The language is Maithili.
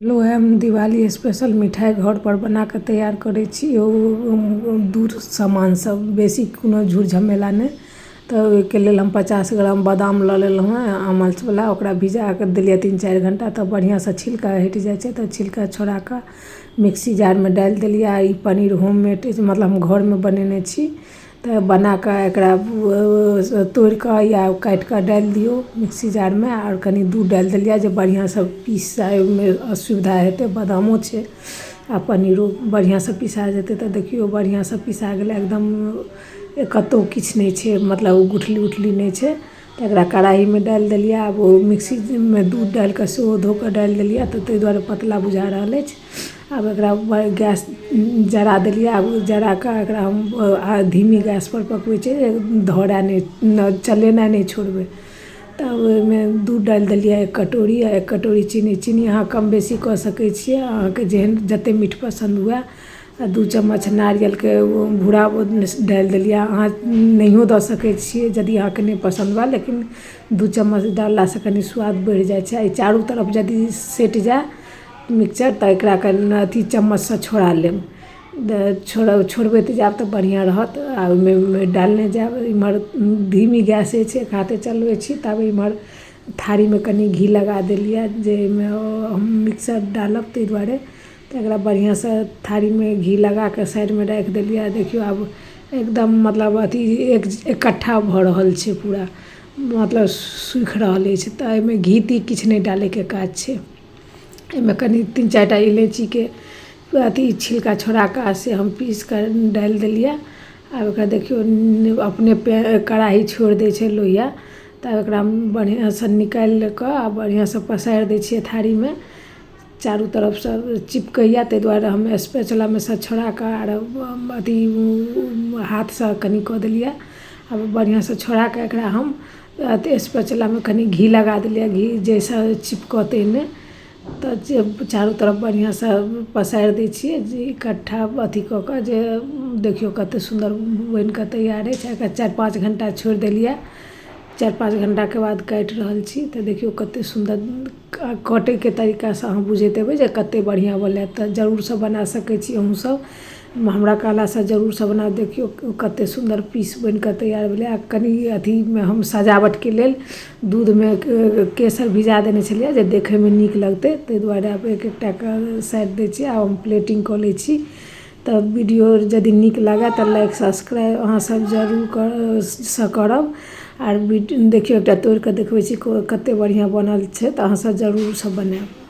लो हम दिवाली स्पेशल मिठाइ घरपर बना कऽ तैयार करै छी। ओ दूध सामानसँ बेसी कोनो झूर झमेला नहि। तऽ ओहिके लेल हम 50 ग्राम बादाम लऽ लेलहुँ हेँ अमल्सवला। ओकरा भिजा कऽ देलियै 3-4 घण्टा, तऽ बढ़िआँसँ छिलका हटि जाइ छै। तऽ छिलका छोड़ा कऽ मिक्सी जारमे डालि देलियै। आ ई पनीर होममेड अछि, मतलब हम घरमे बनेने छी। तऽ बना कऽ एकरा तोड़ि कऽ या काटि कऽ डालि दियौ मिक्सी जारमे। आओर कनि दूध डालि देलियै जे बढ़िआँसँ पिसाइमे असुविधा हेतै। बादामो छै आ पनीरो बढ़िआँसँ पिसा जेतै। तऽ देखियौ, बढ़िआँसँ पिसा गेलै एकदम, कतहु किछु नहि छै, मतलब गुठली उठली नहि छै। तऽ एकरा कड़ाहीमे डालि देलियै। आब ओ मिक्सीमे दूध डालि कऽ सेहो धो कऽ डालि देलियै, तऽ ताहि दुआरे पतला बुझा रहल अछि। आब एकरा गैस जरा देलियै। आब जरा कऽ एकरा हम धीमी गैसपर पकबै छियै, धरय नहि, चलेनाइ नहि छोड़बै। तब ओहिमे दूध डालि देलियै 1 कटोरी आ 1 कटोरी चीनी। चीनी अहाँ कम बेसी कऽ सकै छियै, अहाँके जेहन जतेक मीठ पसन्द हुए। आ 2 चम्मच नारियलके भूरा डालि देलियै। अहाँ नहियो दऽ सकै छियै यदि अहाँके नहि पसन्द हुए, लेकिन 2 चम्मच डाललासँ कनि स्वाद बढ़ि जाइ छै। आ ई चारू तरफ यदि सटि जाय मिक्सचर, तऽ एकरा कनि अथी चम्मचसँ छोड़ा लेब। छोड़बैत जायब तऽ बढ़िआँ रहत आ ओहिमे डालने जायब। इम्हर धीमी गैस अछि, एक हाथे चलबै छी। ताबे इम्हर थारीमे कनि घी लगा देलियै, जाहिमे हम मिक्सचर डालब, ताहि दुआरे। तऽ एकरा बढ़िआँसँ थारीमे घी लगा कऽ साइडमे राखि देलियै। आ देखियौ, आब एकदम मतलब अथी एक इकट्ठा भऽ रहल छै पूरा, मतलब सूखि रहल अछि। तऽ एहिमे घी ती किछु नहि डालैके काज छै। एहिमे कनि 3-4 टा इलायचीके अथी छिलका छोड़ा कऽ से हम पीसि कऽ डालि देलियै। आब एकरा देखियौ, अपने कड़ाही छोड़ि दै छै लोहिया। तऽ एकरा बढ़िआँसँ निकालि कऽ आ बढ़िआँसँ पसारि दै छियै थारीमे। चारू तरफसँ चिपकैए, ताहि दुआरे हम स्पैचुलामे सँ छोड़ा कऽ आर अथी हाथसँ कनि कऽ देलियै। आब बढ़िआँसँ छोड़ा कऽ एकरा हम अथी स्पैचुलामे कनि घी लगा देलियै घी, जाहिसँ चिपकतै नहि। तऽ चारू तरफ बढ़िआँसँ पसारि दै छियै जे इकट्ठा अथी कऽ कऽ जे देखियौ कतेक सुन्दर बनि कऽ तैयार अछि। एकरा 4-5 घण्टा छोड़ि देलियै। 4-5 घण्टाके बाद काटि रहल छी, तऽ देखियौ कतेक सुन्दर कटैके तरीकासँ अहाँ बुझैत हेबै जे कतेक बढ़िआँ बनलै। तऽ जरूरसँ बना सकै छी अहूँसभ। हमरा कहलासँ जरूरसँ बनाउ। देखियौ, कतेक सुन्दर पीस बनि कऽ तैयार भेलै। आ कनि अथीमे हम सजावटके लेल दूधमे केसर भिजा देने छलियै, जे देखैमे नीक लगतै, ताहि दुआरे। आब एक एकटाके साटि दै छियै आ हम प्लेटिंग कऽ लै छी। तऽ वीडियो यदि नीक लागय तऽ लाइक सब्सक्राइब अहाँसभ जरूर कर सँ करब। आर देखियौ, एकटा तोड़ि कऽ देखबै छी, कतेक बढ़िआँ बनल छै। तऽ अहाँसभ जरूरसँ बनायब।